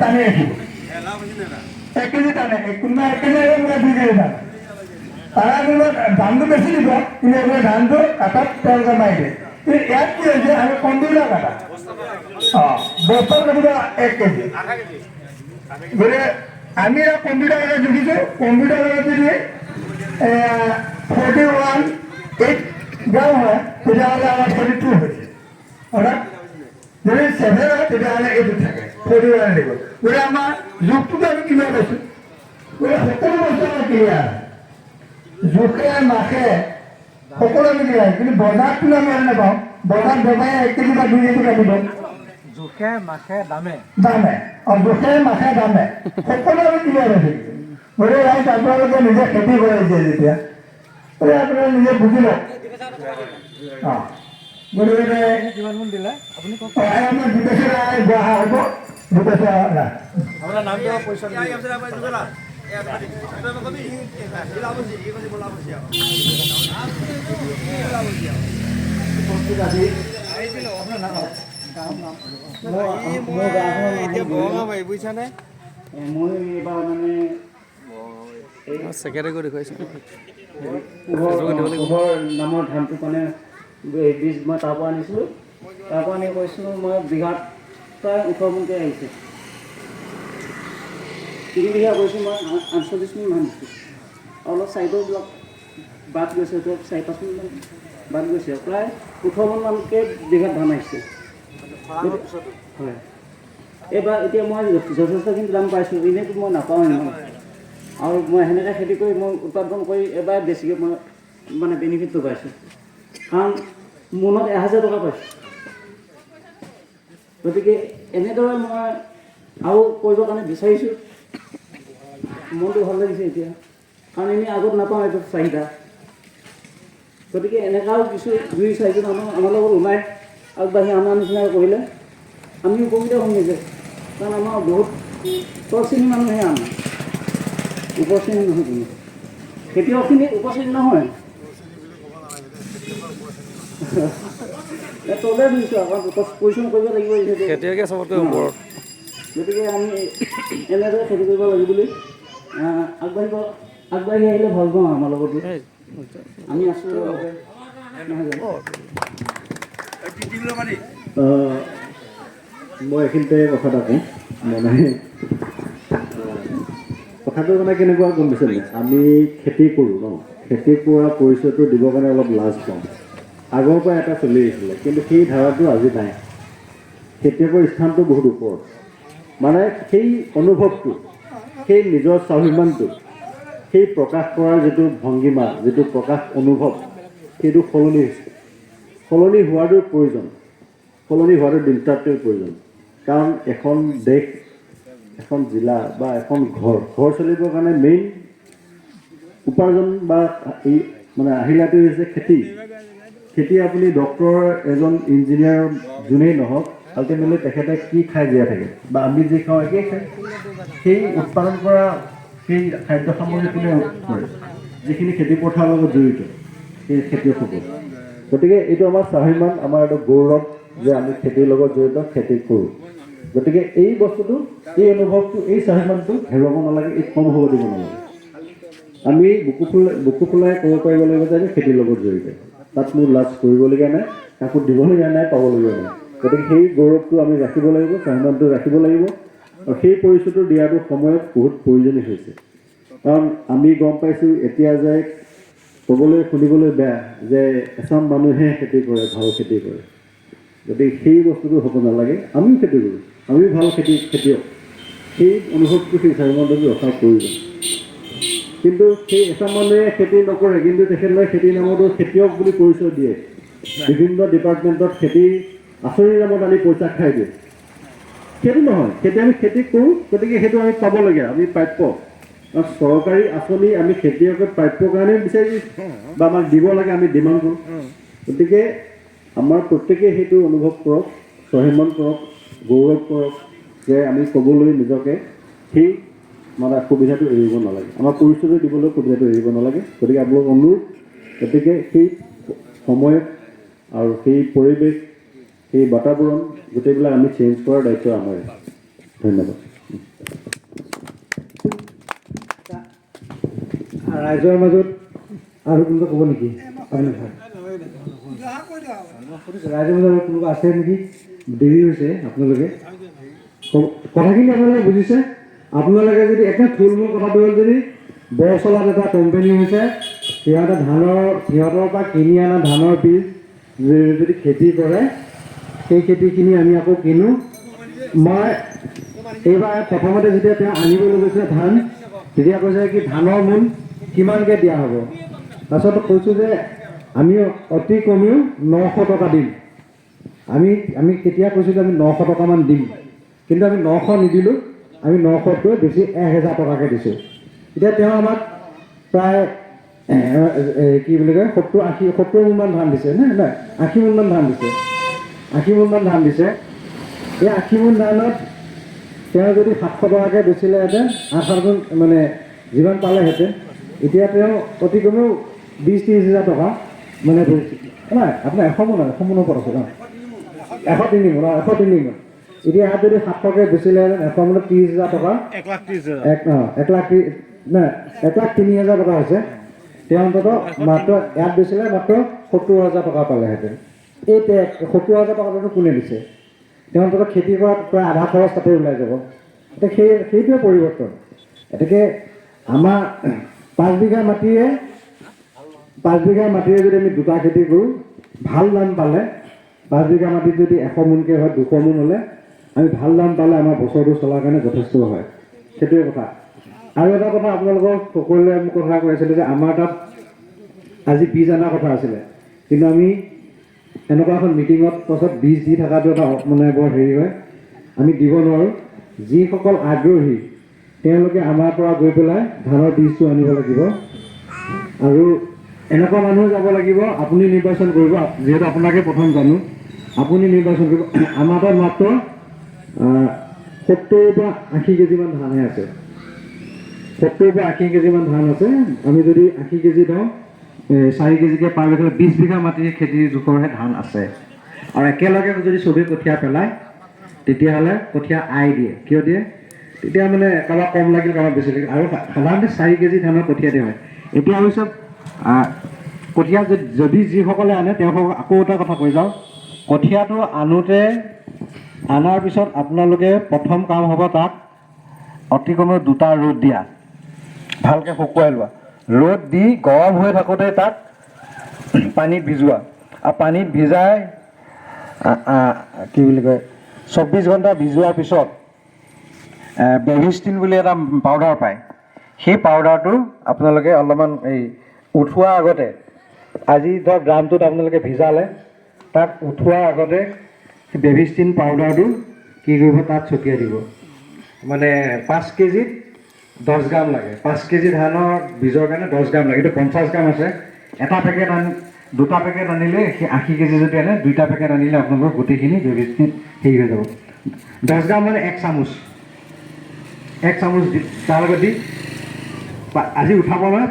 টানি ৰাখিব। 1 কেজি টানে, কোনোবা 1 কেজি, কোনোবা 2 কেজি টানে। তাৰা কোনোবা দামটো বেছি দিব, কিন্তু এইবিলাক ধানটো কাটাত তেওঁলোকে মাৰি দিয়ে। কিন্তু ইয়াত কি হৈছে, আমি কম্পিউটাৰ কাটা, বস্তাত কাটিব 1 কেজি। গতিকে আমি ইয়াত কম্পিউটাৰ কাটা জুখিছোঁ। কম্পিউটাৰ কাটাত যদি 41.8 গ্ৰাম হয়, তেতিয়াহ'লে আমাৰ 42 হৈছে। অৰ্থাৎ যদি 7 হয়, তেতিয়াহ'লে এইটো থাকে, 41 দিব। গতিকে আমাৰ জোখটোতো আমি ক্লিয়াৰ পাইছোঁ। গতিকে সকলো বস্তু আমাৰ ক্লিয়াৰ, জোখে মাখে সকলো আমি ক্লিয়াৰ। কিন্তু বজাৰততো আমি আৰু নাপাওঁ। বজাৰত বেপাৰীয়ে 1 কেজি বা 2 কেজি কাটিব। জোখে মাখে দামে। দামে, জোখে মাখে দামে সকলো আমি ক্লিয়াৰ হৈ থাকিব। গতিকে ৰাইজ, আপোনালোকে নিজে খেতি কৰিছে যেতিয়া, গতিকে আপোনালোকে নিজে বুজি লওক। গতিকে কিমান মোন দিলে আপুনি কওক। আমাৰ দুপইচা গুৱাহা হ'ব, দুপইচা না। আপোনাৰ নামটো, পইচা। মোৰ গাঁওখনৰ নাম হ'ল বৰিণা। বুজিছানে? মই এইবাৰ মানে ছেক্ৰেটাৰীকো দেখুৱাইছোঁ। পোহৰ নামৰ ধানটো, মানে এই বীজ মই তাৰ পৰা আনিছিলোঁ। তাৰ পৰা আনি কৰিছিলোঁ মই, বিঘাত প্ৰায় 18 মোনকৈ আহিছে। 3 বিঘা কৰিছোঁ মই, 48 মোন ধান দিছোঁ। আৰু অলপ চাইডৰবিলাক বাদ গৈছে, ধৰক 4-5 মোনমান বাদ গৈছে। প্ৰায় 18 মোনমানকৈ বিঘাত ধান আহিছে। হয়, এইবাৰ এতিয়া মই যথেষ্টখিনি দাম পাইছোঁ। এনেইতো মই নাপাওঁ ইমান। আৰু মই সেনেকৈ খেতি কৰি, মই উৎপাদন কৰি এবাৰ বেছিকৈ মই মানে বেনিফিটটো পাইছোঁ, কাৰণ মোনত 1000 টকা পাইছোঁ। গতিকে এনেদৰে মই আৰু কৰিবৰ কাৰণে বিচাৰিছোঁ। মনটো ভাল লাগিছে এতিয়া, কাৰণ এনেই আগত নাপাওঁ এইটো চাহিদা। গতিকে এনেকুৱাও কিছু দুই চাৰিজন আমাৰ লগত ওলাই আগবাঢ়ি আমাৰ নিচিনাকৈ কৰিলে আমি উপকৃত হ'ম নিজে। কাৰণ আমাৰ বহুত তল শ্ৰেণীৰ মানুহে, আমি ওপৰ শ্ৰেণী নহয়। কোনো খেতিয়কখিনি ওপৰ শ্ৰেণী নহয়, তলে দিছোঁ আকৌ পৰিশ্ৰম কৰিব লাগিব যিহেতু। খেতিয়কে চবতকৈ ওপৰত। গতিকে আমি এনেদৰে খেতি কৰিব লাগিব বুলি আগবাঢ়ি আহিলে ভাল পাওঁ আমাৰ লগতো। আমি আছোঁ লগতে, নহয় জানো? মই এইখিনিতে কথা এটা কওঁ। মানে কথাটো মানে কেনেকুৱা গম পাইছে নাই? আমি খেতি কৰোঁ ন, খেতি কৰা পৰিচয়টো দিবৰ কাৰণে অলপ লাজ পাওঁ। আগৰ পৰা এটা চলি আহিছিলে, কিন্তু সেই ধাৰাটো আজি নাই। খেতিয়কৰ স্থানটো বহুত ওপৰত। মানে সেই অনুভৱটো, সেই নিজৰ স্বাভিমানটো, সেই প্ৰকাশ কৰাৰ যিটো ভংগীমা, যিটো প্ৰকাশ অনুভৱ, সেইটো সলনি হৈছে। সলনি হোৱাটো প্ৰয়োজন, সলনি হোৱাটো নিতান্তই প্ৰয়োজন। কাৰণ এখন দেশ, এখন জিলা বা এখন ঘৰ, ঘৰ চলিবৰ কাৰণে মেইন উপাৰ্জন বা এই মানে আহিলাটো হৈছে খেতি। খেতি, আপুনি ডক্টৰ, এজন ইঞ্জিনিয়াৰ, যোনেই নহওক, আল্টিমেটলি তেখেতে কি খাই জীয়াই থাকে বা আমি যি খাওঁ একেই খায়। সেই উৎপাদন কৰা সেই খাদ্য সামগ্ৰী কোনে কৰে? যিখিনি খেতি পথাৰৰ লগত জড়িত সেই খেতিয়কসকল। গতিকে এইটো আমাৰ স্বাভিমান, আমাৰ এইটো গৌৰৱ যে আমি খেতিৰ লগত জড়িত, খেতি কৰোঁ। গতিকে এই বস্তুটো, এই অনুভৱটো, এই স্বাভিমানটো হেৰুৱাব নালাগে, এই কম হ'ব দিব নালাগে। আমি বুকু ফুলাই ক'ব পাৰিব লাগিব যে আমি খেতিৰ লগত জড়িত। তাত মোৰ লাজ কৰিবলগীয়া নাই, কাকো দিবলগীয়া নাই, পাবলগীয়া নাই। গতিকে সেই গৌৰৱটো আমি ৰাখিব লাগিব, স্বাভিমানটো ৰাখিব লাগিব। আৰু সেই পৰিচয়টো দিয়াটো সময়ত বহুত প্ৰয়োজনীয় হৈছে। কাৰণ আমি গম পাইছোঁ এতিয়া যে ক'বলৈ শুনিবলৈ বেয়া যে এচাম মানুহে খেতি কৰে, ভাল খেতি কৰে। গতিকে সেই বস্তুটো হ'ব নালাগে। আমিও খেতি কৰোঁ, আমিও ভাল খেতিয়ক। সেই অনুভৱটো, সেই স্বাভিমানটো ৰখাৰ প্ৰয়োজন। কিন্তু সেই এচাম মানুহে খেতি নকৰে, কিন্তু তেখেতলোকে খেতিৰ নামতো খেতিয়ক বুলি পৰিচয় দিয়ে। বিভিন্ন ডিপাৰ্টমেণ্টত খেতি আঁচনিৰ নামত আনি পইচা খাই দিয়ে। সেইটো নহয়। খেতি, আমি খেতি কৰোঁ, গতিকে সেইটো আমি পাবলগীয়া, আমি প্ৰাপ্য। আৰু চৰকাৰী আঁচনি আমি খেতিয়কে প্ৰাপ্য কাৰণে বিচাৰি বা আমাক দিব লাগে, আমি ডিমাণ্ড কৰোঁ। গতিকে আমাৰ প্ৰত্যেকেই সেইটো অনুভৱ কৰক, স্বাভিমান কৰক, গৌৰৱ কৰক যে আমি ক'বলৈ নিজকে সেই মানে সুবিধাটো এৰিব নালাগে। আমাৰ পৰিচয়টো দিবলৈ সুবিধাটো এৰিব নালাগে। গতিকে আপোনালোক অনুৰোধ, গতিকে সেই সময়ত আৰু সেই পৰিৱেশ, সেই বাতাবৰণ গোটেইবিলাক আমি চেঞ্জ কৰাৰ দায়িত্ব আমাৰে। ধন্যবাদ। ৰাইজৰ মাজত আৰু কোনোবা ক'ব নেকি? আপুনি হয়। মই সুধিছোঁ, ৰাইজৰ মাজত আৰু কোনোবা আছে নেকি? দেৰি হৈছে। আপোনালোকে কথাখিনি আপোনালোকে বুজিছে। আপোনালোকে যদি একদম থুলমূল কথাটো হ'ল, যদি বৰচলাত এটা কোম্পানী হৈছে, সিহঁতে ধানৰ, সিহঁতৰ পৰা কিনি অনা ধানৰ বীজ যদি খেতি কৰে, সেই খেতিখিনি আমি আকৌ কিনো। মই এইবাৰ প্ৰথমতে যেতিয়া তেওঁ আনিবলৈ গৈছিলে ধান, তেতিয়া কৈছে কি ধানৰ মোন কিমানকৈ দিয়া হ'ব। তাৰপিছত কৈছোঁ যে আমি অতি কমেও 900 টকা দিম। আমি কেতিয়া কৈছোঁ যে আমি 900 টকামান দিম, কিন্তু আমি 900 নিদিলোঁ। আমি 900তকৈ বেছি 1000 টকাকৈ দিছোঁ। এতিয়া তেওঁ আমাক প্ৰায় কি বুলি কয়, 70 80 70 মোনমান ধান দিছে নে নাই, 80 মোনমান ধান দিছে। 80 মোনমান ধান দিছে। এই 80 মোন ধানত তেওঁ যদি 700 টকাকৈ বেচিলেহেঁতেন, আঠ সাত গুণ মানে যিমান পালেহেঁতেন, এতিয়া তেওঁ অতি কমেও 20-30 হাজাৰ টকা মানে নাই। আপোনাৰ 100 মোন, 100 মোনৰ ওপৰত আছে ন? 103 মোন। অঁ, 103 মোন। এতিয়া ইয়াত যদি 700কৈ বেচিলেহেঁতেন, 100 মোনত 30 হাজাৰ টকা। 1,30,000। এক অঁ 1 লাখ নাই, 1,03,000 টকা হৈছে। তেওঁ অন্ততঃ মাত্ৰ ইয়াত বেচিলে মাত্ৰ 70 হাজাৰ টকা পালেহেঁতেন। এই 70 হাজাৰ টকাটোনো কোনে দিছে? তেওঁ অন্ততঃ খেতি কৰাত প্ৰায় আধা খৰচ তাতে ওলাই যাব। এতিয়া সেইটোৱে পৰিৱৰ্তন। গতিকে আমাৰ 5 বিঘা মাটিৰে যদি আমি দুটা খেতি কৰোঁ, ভাল দাম পালে, 5 বিঘা মাটিত যদি 100 মোনকৈ হয়, 200 মোন হ'লে আমি ভাল দাম পালে আমাৰ বছৰটো চলাৰ কাৰণে যথেষ্ট হয়। সেইটোৱে কথা। আৰু এটা কথা, আপোনালোকৰ সকলোৱে মোক কথা কৈ আছিলে যে আমাৰ তাত আজি বীজ অনাৰ কথা আছিলে, কিন্তু আমি এনেকুৱা এখন মিটিঙত পাছত বীজ দি থকাটো এটা মানে বৰ হেৰি হয়, আমি দিব নোৱাৰোঁ। যিসকল আগ্ৰহী, তেওঁলোকে আমাৰ পৰা গৈ পেলাই ধানৰ বীজটো আনিব লাগিব আৰু এনেকুৱা মানুহ যাব লাগিব, আপুনি নিৰ্বাচন কৰিব, যিহেতু আপোনাকে প্ৰথম জানো, আপুনি নিৰ্বাচন কৰিব। আমাৰ তাত মাত্ৰ 70ৰ পৰা 80 কেজিমান ধানহে আছে। 70ৰ পৰা 80 কেজিমান ধান আছে। আমি যদি 80 কেজি দিওঁ, 4 কেজিকৈ পাৰ বিঘা, 20 বিঘা মাটিৰ খেতিৰ জোখৰহে ধান আছে। আৰু একেলগে যদি চবেই কঠীয়া পেলায়, তেতিয়াহ'লে কঠীয়া আই দিয়ে। কিয় দিয়ে? তেতিয়া মানে কাৰোবাৰ কম লাগিল, কাৰোবাৰ বেছি লাগিল। আৰু সাধাৰণতে 4 কেজি ধানৰ কঠীয়া দিয়া হয়। এতিয়া হৈছে কঠীয়া যদি যিসকলে আনে, তেওঁলোকক আকৌ এটা কথা কৈ যাওঁ। কঠীয়াটো আনোতে, আনাৰ পিছত আপোনালোকে প্ৰথম কাম হ'ব তাক অতি কমেও দুটা ৰ'দ দিয়া, ভালকৈ শুকুৱাই লোৱা। ৰ'দ দি গৰম হৈ থাকোঁতে তাক পানীত ভিজোৱা আৰু পানীত ভিজাই কি বুলি কয়, 24 ঘণ্টা ভিজোৱাৰ পিছত বেভিষ্টিন বুলি এটা পাউডাৰ পায়। সেই পাউডাৰটো আপোনালোকে অলপমান এই উঠোৱাৰ আগতে, আজি ধৰক ড্ৰামটোত আপোনালোকে ভিজালে, তাক উঠোৱাৰ আগতে সেই বেভিষ্টিন পাউডাৰটো কি কৰিব, তাত ছটিয়াই দিব। মানে 5 কেজিত 10 গ্ৰাম লাগে। 5 কেজি ধানৰ বীজৰ কাৰণে 10 গ্ৰাম লাগে। এইটো 50 গ্ৰাম আছে। এটা পেকেট আনি, দুটা পেকেট আনিলে, সেই 80 কেজি যদি আনে, দুইটা পেকেট আনিলে আপোনালোকৰ গোটেইখিনি বেভিষ্টিন হেৰি হৈ যাব। 10 গ্ৰাম মানে এক চামুচ। এক চামুচ দি তাৰ লগত দি আজি উঠাব নহয়।